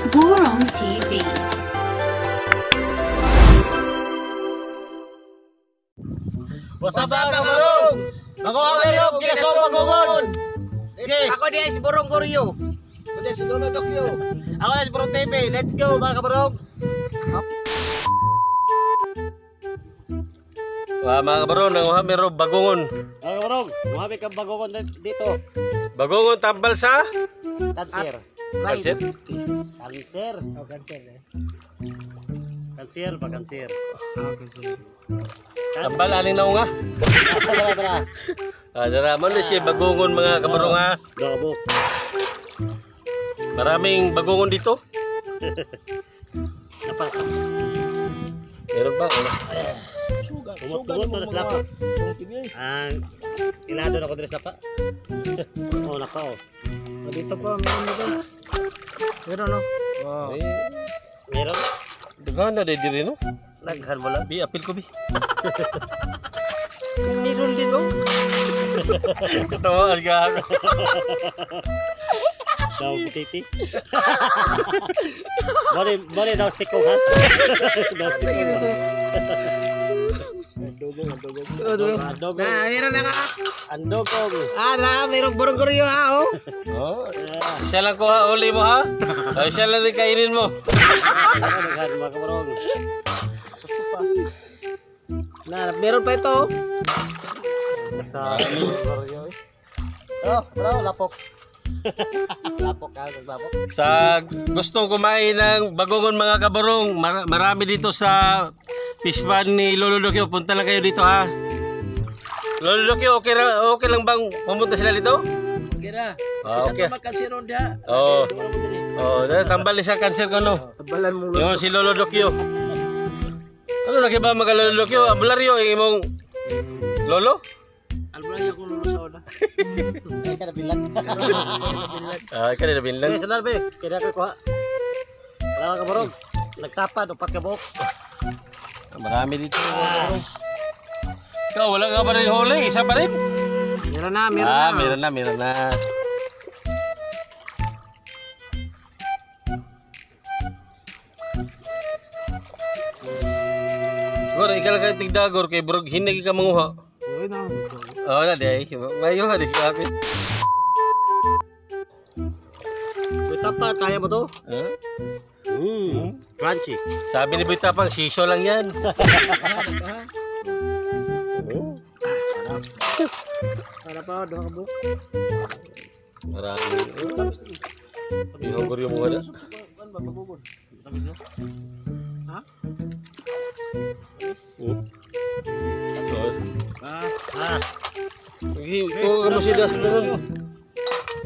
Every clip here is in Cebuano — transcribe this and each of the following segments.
Burong TV. What's up, mga kabarong? Maguha kayo, kinaso magungon. Okay. Ako diay si Burong Goryo. Ako si Lolo Dokyo. Ako na si Burong TV. Let's go, mga kabarong. Wah, mga kabarong, nanguha meron bagungon. Mga kabarong, muhabi kang bagungon dito. Bagungon tambal sa Cancer. Cancer? Cancer. Oh, cancer eh. Cancer ba cancer? Oh, cancer. Tambal aling naunga. Tara, tara. Ah, dara man na siya bagungon, mga kabarong, ha. Gabo. Maraming bagungon dito. Napa. Meron ba? Ano? Suga. Tumot Suga to ni mo na sila pa. mga Burong TV. Ang ilado na ko diri sa pa. Oh, napa oh. Oh, dito pa, meron dito. Meron, no? Wow. Eh, Meron. daghan na diri no. Daghan mo lang. Bi, apil ko bi. Meron din, no? Katawa ang gago. Daw titi. Bale, bale daw stick ko ha. Daw stick ko. Ang dugong, ang dugong. Ang dogong. Na, meron na ka. Ang dogong. Ah, na, merong Burong Goryo, ha, oh. Oh, isa lang kuha uli mo ha. Oh, isa lang rin kainin mo. Daghan mga kabarong. Na, meron pa ito, oh. Basta Oh, bro, lapok. Lapok ka, lapok. Sa gustong kumain ng bagungon, mga kabarong, marami dito sa fishpan ni Lolo Dokyo. Punta lang kayo dito ha. Lolo Dokyo, okay, okay lang bang pumunta sila dito? Okay na. Ah, Isa okay. to magkanseron diha. Oo. Dugong mo diri. Oh, tambal siya cancer ko no. Tabalan mo. Yung si Lolo Dokyo. Ano na ba mga Lolo Dokyo? Ambularyo ang imong lolo? Albularyo akong lolo sa una. Ay ka na bilag. Ah, ikaw na binlan. Sige, sunar be. Kaya ko kuha. Wala ka kabarong. Nagtapad, upat ka buhok. Marami dito. Ikaw, wala ka pa rin huli. Isa pa rin. Meron na, meron Ah, na. meron na, meron na. Gor, ikaw lang kayo tigdagor kay Brog, hinagi ka manguha. Uy, na. Oh, na di ay. Mayo ka di ka. May tapa, kaya mo to? Huh? Mm. Crunchy. Sabi ni Boy Tapang, siso lang yan. Para pa, duha ka buhok. Marami. Ihogor yung mga na. Ha? Oh. Ah. Ito ka mo si Das doon.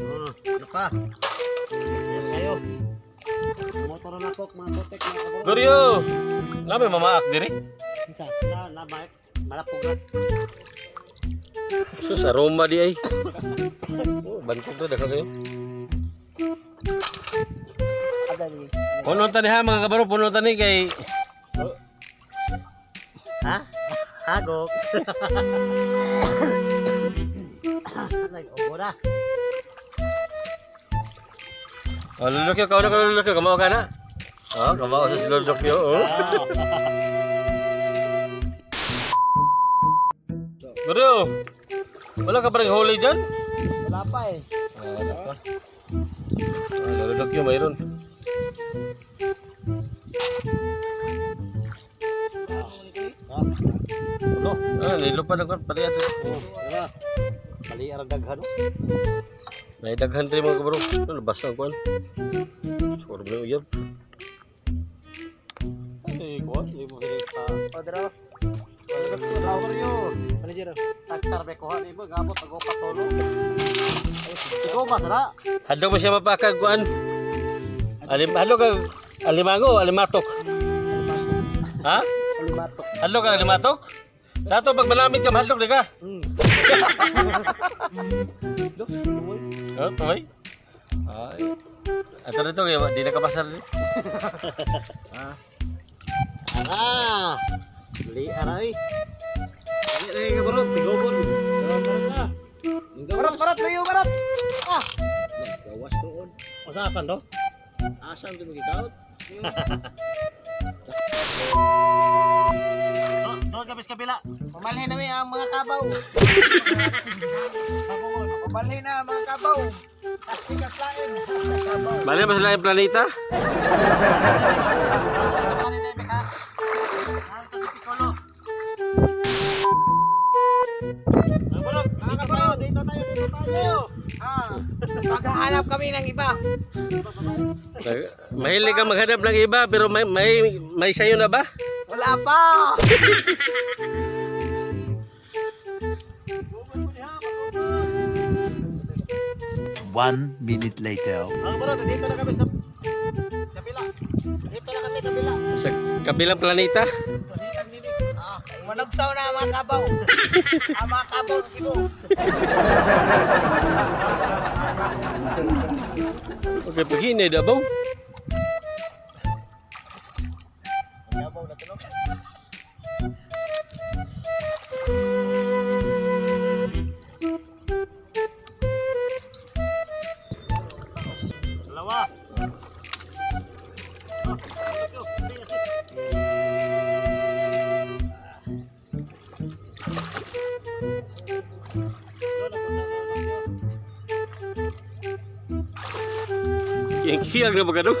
Ano pa? Yan kayo. Motor na po, mga kotek, mga kabarong. Goryo! Nami mamaak diri. Unsa? Na, na, malapog na. Sus, aroma di ay. Oh, bantog to, daghan kayo. Puno tani ha mga kabaro, puno tani kay Ha? Hagok. Nag-ubo na. Oh, Lolo Dokyo, kauna ka Lolo Dokyo, kamao ka na. Oh, kamao sa si Lolo Dokyo. Oh. Goryo, wala ka pa rin huli dyan? Wala pa eh. Ah, wala pa. Ah, Lolo Dokyo, mayroon. Ulo. Ah, nilo pa ng pali ato. Oh, diba? Bali arang daghan. Oh. May daghan rin mga kabaro. Ano, nabasa ang kuwan. Siguro mo yung uyab. Ay, kuwan, hindi mo pa. Oh, dara. Goryo. Ano dyan, oh? Tagsar be kuha ni mo gabot ago patolo. Ikaw ba sara? Hadlok mo siya mapakag kuan. Alim hadlok ka alimango, alimatok. Ha? Alimatok. Hadlok ka alimatok? Sa ato pag malamit ka mahadlok di ka. Oh, tuloy. Ay. Ato dito kay di na kapasar di. Ah. Bali aray. Bali aray ka bro, tigobon. Barot, barot, layo, barot. Ah. Gawas doon. Masa asan do? Asan ko magikaot? Doon kami sa kabila. Pamalhin na ang mga kabaw. Pamalhin na ang mga kabaw. Tigas lain. Kabaw. Bali ba sila yung planeta? Mga kabaw, dito tayo, dito tayo. Ah, maghahanap kami ng iba. Mahilig ka maghanap ng iba pero may sayo na ba? Wala pa. One minute later. Mga bro, nandito na kami sa Kabila. Dito na kami kabila. Sa kabilang planeta? Ah, manugsaw na ang mga kabaw. Ang mga kabaw sa Cebu. Okay, paghinay dabaw. Kabaw na tulog. Dalawa. Kiyang-kiyang na magano.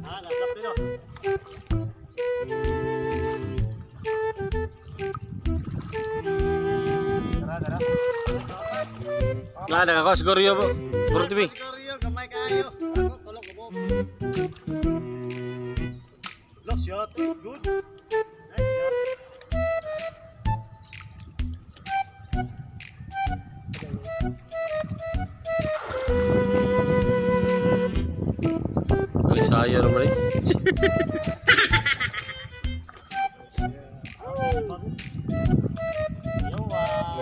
Ah, nasa pino. Tara, tara. Na, nakakuha siguro yun. Puro TV. Siguro gamay kayo. Tulog ko. Look, shot. Good. Nice shot. Alisaya naman eh. Yowan. Yowan.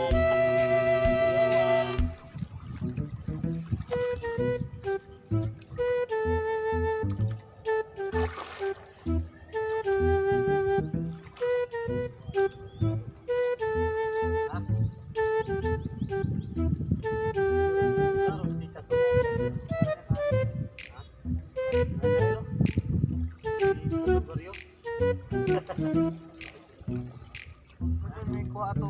May kuha ato.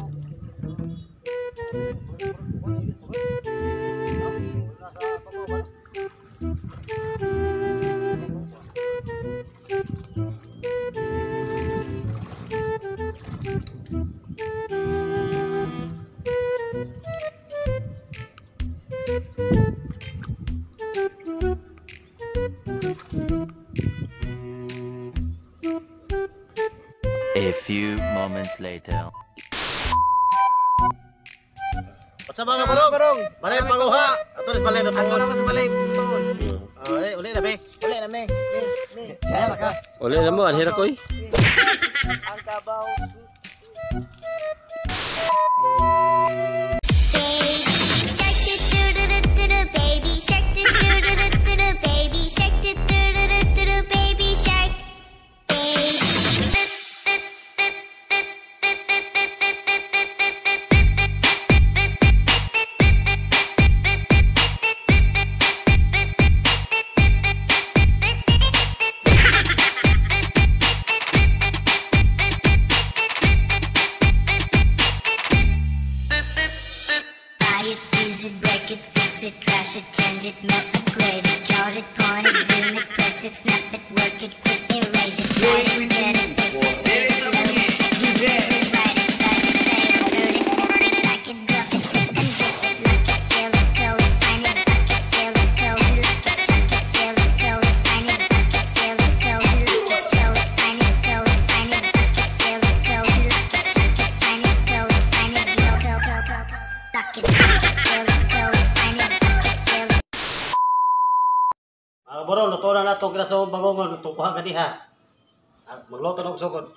A few moments later. What's up mga barong? Barong. Balay panguha. Ato rin balay na Ato panguha. na mas balay tuon. Uli, uli na be. Uli na me. Me, me. Kaya ka. Uli na mo, anhira ko eh. Ang kabaw. Baby shark do do do do do do baby shark do do do do do do baby shark do do do do do do baby shark baby shark do do do do do do do do do do. Buy it, use it, break it, fix it, trash it, change it, melt, upgrade it, chart it, point it, zoom it, press it, snap it, work it, quick erase it, write it, get it, paste it, save it, load it, check it, rewrite it, type it, say it, hurt it, hurt it, like it, drop it, zip and zip it, lock it, fill it, go it, find it, lock it, fill it, go it, lock it, lock it, fill it, go it, find it, lock it, fill it, go it, lock it, fill it, find it, go it, find it, lock it, fill it, go it, lock it, lock it, find it, go it, find it, go, go, go, go, go. Lock it, lock it, fill it, go it, find it, lock it, fill it. Mga barong, luto na nato kina sa bagongon, itong kuha ka diha. Magluto na og sugod.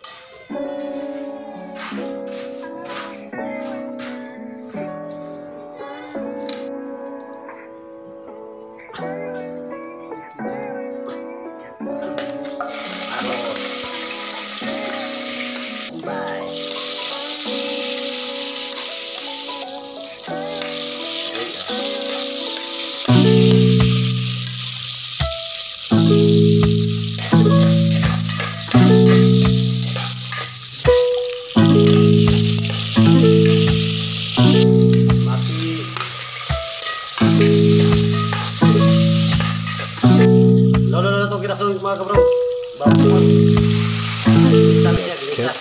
Mga kabro, bago sabi niya, ginisa.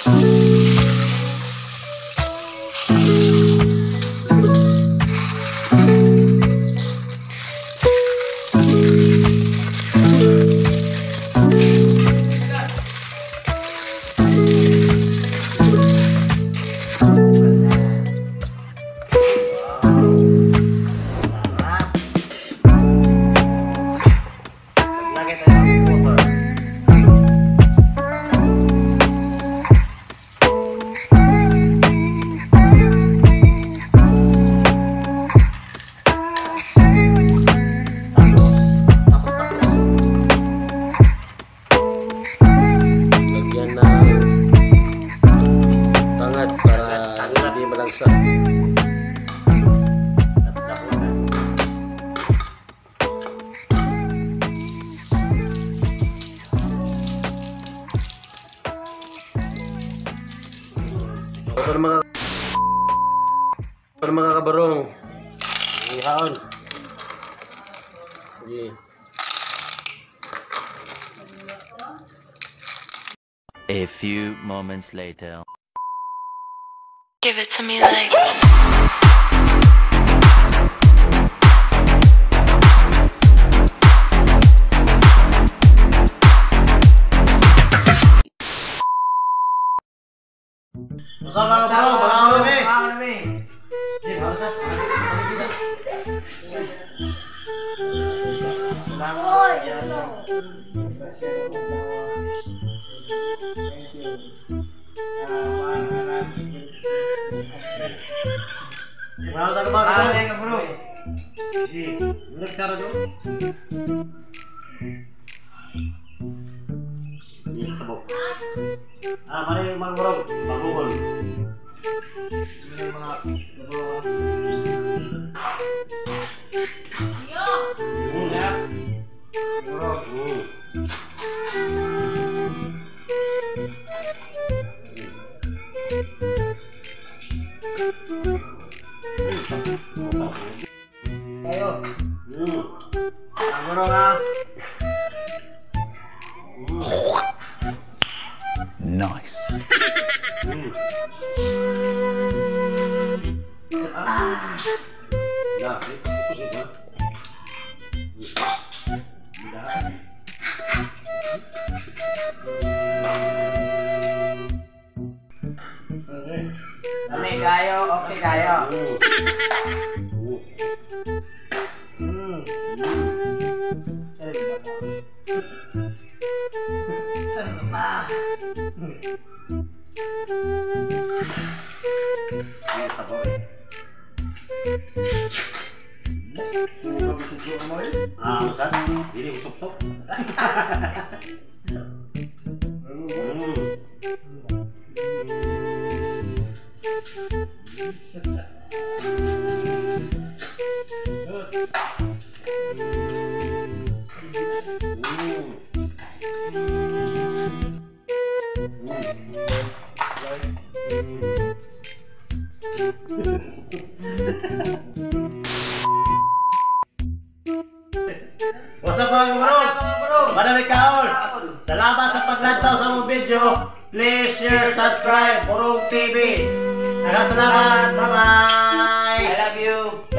Sarap. Maglagay tayo ng water. Tapos. Lagyan ng tangad para hindi malangsa. Ito mga kabarong. Ihaon. Sige. A few moments later. Give it to me like. What's up mga kabarong? Mga kami. Mari mga kabarong, bagoong. Nice. Kami kayo, okay kayo. Saan? Dili usok-sok. What's up mga kabarong? Madami kaon! Salamat sa paglantaw sa mong video. Please share, subscribe, Burong TV. Salamat! Bye-bye! I love you.